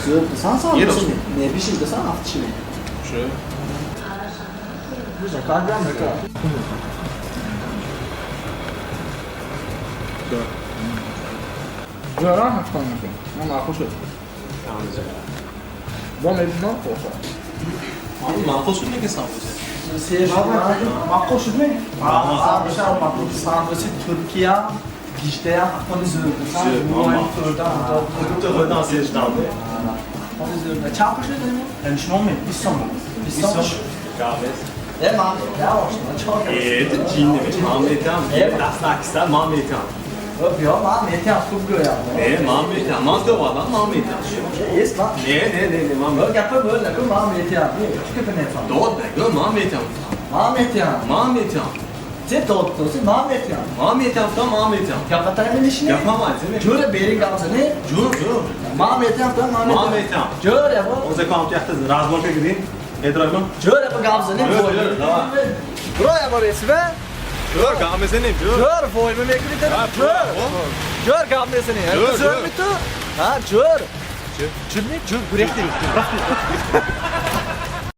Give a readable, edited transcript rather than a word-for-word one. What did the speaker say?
Зӯр, сан не биши дасан афтиши. Шу. Заказ берам, заказ. Зӯрам ҳафтон нака. Ман маъқул шуд. Бо мебинам хоша. Маъқул шуд неки самбуса? Маъқул шудми? Самбуси Туркия гиждаям ҳаққони зӯр. Хӯрдан сеждан. Ҳаққони зӯр. Чанд пул шуд? Шумо ме 20 сом. 20 сом. Габес. Э, ман явошма, чор. Э, ту ҷинни ман метам. Даст накиста ман метам. Биё, ман метиҳам, хуб гӯям. Не, ман метам. Ман довадам, ман метам. Эс, ман. Не, не, не, не, ман. Гапа бӯл наку, ман метиҳам. Чӣ гапа метиҳам? Дод нагӯ, ман метам. Ман метиҳам. Ман метам. Че дод доси, ман метиҳам. Ман метам, то ман метам. Гапатара менишинӣ? Гапам айтми. Ҷӯра берин гап зани? Ҷӯр, ҷӯр. Ман метиҳам, то ман метиҳам. Ман метиҳам. Ҷӯр яба. Оза кам ту якта разборка гирим. Эдрагон. Ҷӯр яба гап зани. Ҷӯр, ҷӯр, давай. Бро яба ресве. Ҷӯр гап мезанем, ҷӯр. Ҷӯр войма мекунӣ ту. Ҷӯр. Ҷӯр гап мезанӣ. Ҷӯр ми ту? Ҳа, ҷӯр. Ҷӯр ми? Ҷӯр гурехти. Рафти.